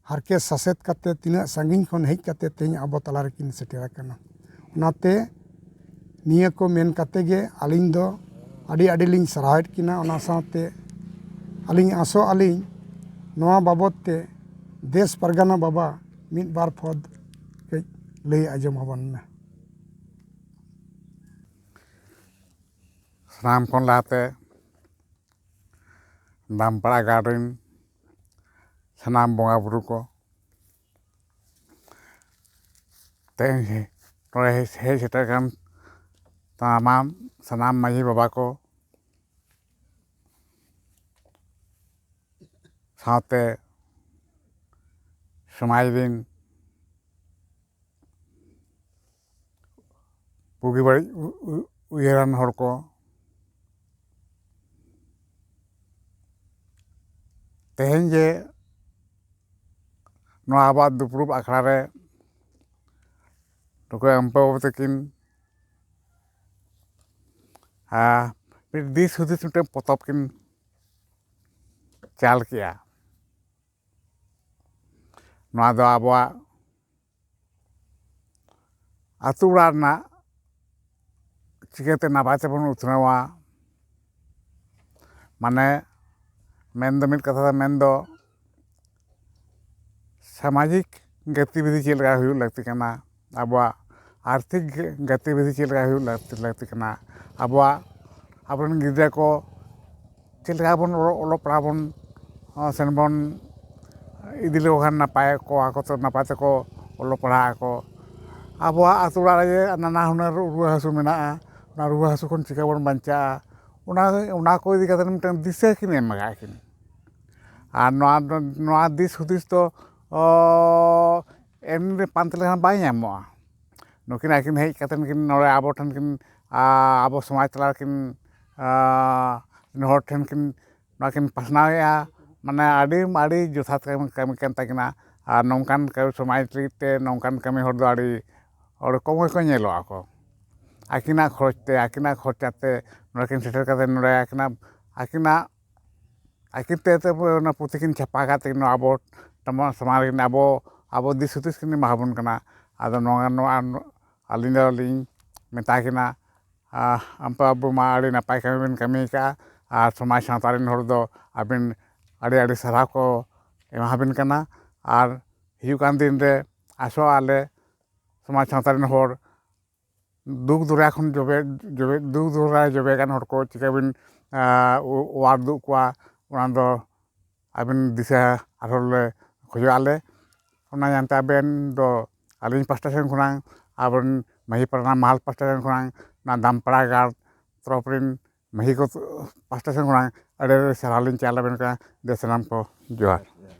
ᱦᱟᱨᱠᱮᱛ ᱥᱟᱥᱮᱛ ᱠᱟᱛᱮ ᱛᱤᱱᱟᱹᱜ ᱥᱟᱺᱜᱤᱧ ᱠᱷᱚᱱ ᱦᱮᱡ ᱠᱟᱛᱮ ᱛᱮᱦᱮᱧ ᱟᱵᱚ ᱛᱟᱞᱟ ᱨᱮᱠᱤᱱ ᱥᱮᱴᱮᱨ ᱟᱠᱟᱱᱟ᱾ ᱚᱱᱟᱛᱮ ᱱᱤᱭᱟᱹ ᱠᱚ ᱢᱮᱱ ᱠᱟᱛᱮ ᱜᱮ ᱟᱹᱞᱤᱧ ᱫᱚ ᱟᱹᱰᱤ ᱟᱹᱰᱤ ᱞᱤᱧ ᱥᱟᱨᱦᱟᱣᱮᱫ ᱠᱤᱱᱟ᱾ ᱚᱱᱟ ᱥᱟᱶᱛᱮ ᱟᱹᱞᱤᱧ ᱟᱥᱚᱜ ᱟᱹᱞᱤᱧ ᱱᱚᱣᱟ ᱵᱟᱵᱚᱛ ᱛᱮ ᱫᱮᱥ ᱯᱟᱨᱜᱟᱱᱟ ᱵᱟᱵᱟ ᱢᱤᱫ ᱵᱟᱨ ᱯᱚᱫ ᱠᱟᱹᱡ ᱞᱟᱹᱭ ᱟᱸᱡᱚᱢ ᱟᱵᱚᱱ ᱢᱮ᱾ ᱥᱟᱱᱟᱢ ᱠᱷᱚᱱ ᱞᱟᱦᱟᱛᱮ ᱫᱟᱢᱯᱟᱲᱟ ᱜᱟᱲ ᱨᱮᱱ ᱥᱟᱱᱟᱢ ᱵᱚᱸᱜᱟ ᱵᱩᱨᱩ ᱠᱚ, ᱛᱮᱦᱮᱧ ᱱᱚᱰᱮ ᱦᱮᱡ ᱥᱮᱴᱮᱨ ᱟᱠᱟᱱ ᱛᱟᱢᱟᱢ ᱥᱟᱱᱟᱢ ᱢᱟᱹᱡᱷᱤ ᱵᱟᱵᱟ ᱠᱚ, ᱥᱟᱶᱛᱮ ᱥᱚᱢᱟᱡᱽ ᱨᱮᱱ ᱵᱩᱜᱤ ᱵᱟᱹᱲᱤᱡ ᱩ-, ᱩ-, ᱩᱭᱦᱟᱹᱨᱟᱱ ᱦᱚᱲ ᱠᱚ, ᱛᱮᱦᱮᱧ ᱡᱮ ᱱᱚᱣᱟ ᱟᱵᱚᱣᱟᱜ ᱫᱩᱯᱲᱩᱵ ᱟᱠᱷᱲᱟ ᱨᱮ ᱱᱩᱠᱩ ᱮᱢ ᱯᱤ ᱵᱟᱹᱵᱩ ᱛᱟᱹᱠᱤᱱ, ᱟᱸ, ᱢᱤᱫ ᱫᱤᱥ ᱦᱩᱫᱤᱥ ᱢᱤᱫᱴᱮᱱ ᱯᱚᱛᱚᱵ ᱠᱤᱱ ᱪᱟᱞ ᱠᱮᱜᱼᱟ᱾ ᱱᱚᱣᱟ ᱫᱚ ᱟᱵᱚᱣᱟᱜ ᱟᱹᱛᱩ ᱚᱲᱟᱜ ᱨᱮᱱᱟᱜ ᱪᱤᱠᱟᱹᱛᱮ ᱱᱟᱯᱟᱭ ᱛᱮᱵᱚᱱ ᱩᱛᱱᱟᱹᱣᱟ, ᱢᱟᱱᱮ ᱢᱮᱱᱫᱚ ᱢᱤᱫ ᱠᱟᱛᱷᱟ ᱛᱮ ᱢᱮᱱᱫᱚ ᱥᱟᱢᱟᱡᱤᱠ ᱜᱚᱛᱤᱵᱤᱫᱷᱤ ᱪᱮᱫ ᱞᱮᱠᱟ ᱦᱩᱭᱩᱜ ᱞᱟᱹᱠᱛᱤ ᱠᱟᱱᱟ, ᱟᱵᱚᱣᱟᱜ ᱟᱨᱛᱷᱤᱠ ᱜᱚᱛᱤᱵᱤᱫᱷᱤ ᱪᱮᱫ ᱞᱮᱠᱟ ᱦᱩᱭᱩᱜ ᱞᱟᱹᱠᱛᱤ, ᱞᱟᱹᱠᱛᱤ ᱠᱟᱱᱟ, ᱟᱵᱚᱣᱟᱜ, ᱟᱵᱚᱨᱮᱱ ᱜᱤᱫᱽᱨᱟᱹ ᱠᱚ ᱪᱮᱫ ᱞᱮᱠᱟ ᱵᱚᱱ ᱚᱞᱚᱜ, ᱚᱞᱚᱜ ᱯᱟᱲᱦᱟᱣ ᱵᱚᱱ, ᱥᱮᱱ ᱵᱚᱱ ᱤᱫᱤ ᱞᱮᱠᱚ ᱠᱷᱟᱱ ᱱᱟᱯᱟᱭ ᱠᱚᱣᱟ ᱠᱚ, ᱛᱚ ᱱᱟᱯᱟᱭ ᱛᱮᱠᱚ ᱚᱞᱚᱜ ᱯᱟᱲᱦᱟᱜ ᱟᱠᱚ᱾ ᱟᱵᱚᱣᱟᱜ ᱟᱹᱛᱩ ᱚᱲᱟᱜ ᱨᱮ ᱱᱟᱱᱟ ᱦᱩᱱᱟᱹᱨ ᱨᱩᱣᱟᱹ ᱦᱟᱹᱥᱩ ᱢᱮᱱᱟᱜᱼᱟ, ᱚᱱᱟ ᱨᱩᱣᱟᱹ ᱦᱟᱹᱥᱩ ᱠᱷᱚᱱ ᱪᱤᱠᱟᱹ ᱵᱚᱱ ᱵᱟᱧᱪᱟᱜᱼᱟ, ᱚᱱᱟ, ᱚᱱᱟ ᱠᱚ ᱤᱫᱤ ᱠᱟᱛᱮ ᱢᱤᱫᱴᱟᱝ ᱫᱤᱥᱟᱹ ᱠᱤᱱ ᱮᱢ ᱟᱠᱟᱫ ᱠᱤᱱ᱾ ᱟᱨ ᱱᱚᱣᱟ ᱫᱚ, ᱱᱚᱣᱟ ᱫᱤᱥ ᱦᱩᱫᱤᱥ ᱫᱚ, ᱚ, ᱮᱢᱱᱤ ᱨᱮ ᱯᱟᱱᱛᱮ ᱞᱮᱠᱷᱟᱱ ᱵᱟᱭ ᱧᱟᱢᱚᱜᱼᱟ᱾ ᱱᱩᱠᱤᱱ ᱟᱹᱠᱤᱱ ᱦᱮᱡ ᱠᱟᱛᱮ ᱠᱤᱱ ᱱᱚᱰᱮ ᱟᱵᱚ ᱴᱷᱮᱱ ᱠᱤᱱ ᱟᱵᱚ ᱥᱚᱢᱟᱡᱽ ᱛᱟᱞᱟ ᱨᱮᱠᱤᱱ ᱦᱚᱲ ᱴᱷᱮᱱ ᱠᱤᱱ ᱱᱚᱣᱟ ᱠᱤᱱ ᱯᱟᱥᱱᱟᱣᱮᱫᱼᱟ᱾ ᱢᱟᱱᱮ ᱟᱹᱰᱤ ᱟᱹᱰᱤ ᱡᱚᱛᱷᱟᱛ ᱠᱟᱹᱢᱤ ᱠᱟᱹᱢᱤ ᱠᱟᱱ ᱛᱟᱹᱠᱤᱱᱟ᱾ ᱟᱨ ᱱᱚᱝᱠᱟᱱ ᱠᱟᱹᱢᱤ ᱥᱚᱢᱟᱡᱽ ᱞᱟᱹᱜᱤᱫ ᱛᱮ ᱱᱚᱝᱠᱟᱱ ᱠᱟᱹᱢᱤ ᱦᱚᱲ ᱫᱚ ᱟᱹᱰᱤ ᱦᱚᱲ ᱠᱚᱢ ᱜᱮᱠᱚ ᱧᱮᱞᱚᱜᱼᱟ ᱠᱚ᱾ ᱟᱹᱠᱤᱱᱟᱜ ᱠᱷᱚᱨᱚᱪ ᱛᱮ, ᱟᱹᱠᱤᱱᱟᱜ ᱠᱷᱚᱨᱪᱟ ᱛᱮ ᱱᱚᱰᱮ ᱠᱤᱱ ᱥᱮᱴᱮᱨ ᱠᱟᱛᱮ ᱱᱚᱰᱮ ᱟᱹᱠᱤᱱᱟᱜ ᱟᱹᱠᱤᱱᱟᱜ ᱟᱹᱠᱤᱱ ᱛᱮ ᱛᱮ ᱚᱱᱟ ᱯᱩᱛᱷᱤ ᱠᱤᱱ ᱪᱷᱟᱯᱟ ᱟᱠᱟᱫ ᱛᱮ ᱱᱚᱣᱟ ᱟᱵᱚ ᱥᱟᱢᱟᱝ ᱨᱮ ᱟᱵᱚ ᱟᱵᱚ ᱫᱤᱥ ᱦᱩᱫᱤᱥ ᱠᱤᱱ ᱮᱢᱟ ᱵᱚᱱ ᱠᱟᱱᱟ᱾ ᱟᱫᱚ ᱱᱚᱣᱟ ᱱᱚᱣᱟ ᱟᱹᱞᱤᱧ ᱫᱚᱞᱤᱧ ᱢᱮᱛᱟ ᱠᱤᱱᱟ, ᱟᱢᱯᱟ ᱵᱟᱹᱵᱩ ᱢᱟ ᱟᱹᱰᱤ ᱱᱟᱯᱟᱭ ᱠᱟᱹᱢᱤ ᱵᱤᱱ ᱠᱟᱹᱢᱤ ᱟᱠᱟᱫᱼᱟ᱾ ᱟᱨ ᱥᱚᱢᱟᱡᱽ ᱥᱟᱶᱛᱟ ᱨᱮᱱ ᱦᱚᱲ ᱫᱚ ᱟᱹᱵᱤᱱ ᱟᱹᱰᱤ ᱟᱹᱰᱤ ᱥᱟᱨᱦᱟᱣ ᱠᱚ ᱮᱢᱟᱵᱤᱱ ᱠᱟᱱᱟ᱾ ᱟᱨ ᱦᱤᱡᱩᱜ ᱠᱟᱱ ᱫᱤᱱ ᱨᱮ ᱟᱥᱚᱜ ᱟᱞᱮ ᱥᱚᱢᱟᱡᱽ ᱥᱟᱶᱛᱟ ᱨᱮᱱ ᱦᱚᱲ ᱫᱩᱠ ᱫᱚᱨᱭᱟ ᱠᱷᱚᱱ ᱡᱚᱵᱮ ᱡᱚᱵᱮ ᱫᱩᱠ ᱫᱚᱨᱭᱟ ᱡᱚᱵᱮ ᱜᱟᱱ ᱦᱚᱲ ᱠᱚ ᱪᱤᱠᱟᱹ ᱵᱤᱱ ᱚᱣᱟᱨ ᱩᱫᱩᱜ ᱠᱚᱣᱟ, ᱚᱱᱟ ᱫᱚ ᱟᱵᱮᱱ ᱫᱤᱥᱟᱹ ᱟᱨᱦᱚᱸ ᱞᱮ ᱠᱷᱚᱡᱚᱜ ᱟᱞᱮ᱾ ᱚᱱᱟ ᱡᱟᱱᱛᱮ ᱟᱵᱮᱱ ᱫᱚ ᱟᱹᱞᱤᱧ ᱯᱟᱥᱴᱟ ᱥᱮᱱ ᱠᱷᱚᱱᱟᱝ, ᱟᱵᱚᱨᱮᱱ ᱢᱟᱹᱡᱷᱤ ᱯᱟᱨᱜᱟᱱᱟ ᱢᱟᱦᱟᱞ ᱯᱟᱥᱴᱟ ᱥᱮᱱ ᱠᱷᱚᱱᱟᱝ, ᱚᱱᱟ ᱫᱟᱢᱯᱟᱲᱟ ᱜᱟᱲ ᱛᱚᱨᱚᱯ ᱨᱮᱱ ᱢᱟᱹᱡᱷᱤ ᱠᱚ ᱯᱟᱥᱴᱟ ᱥᱮᱱ ᱠᱷᱚᱱᱟᱝ ᱟᱹᱰᱤ ᱟᱹᱰᱤ ᱥᱟᱨᱦᱟᱣ ᱞᱤᱧ ᱪᱟᱞ ᱟᱵᱮᱱ ᱠᱟᱱᱟ᱾ ᱫᱮ ᱥᱟᱱᱟᱢ ᱠᱚ ᱡᱚᱦᱟᱨ᱾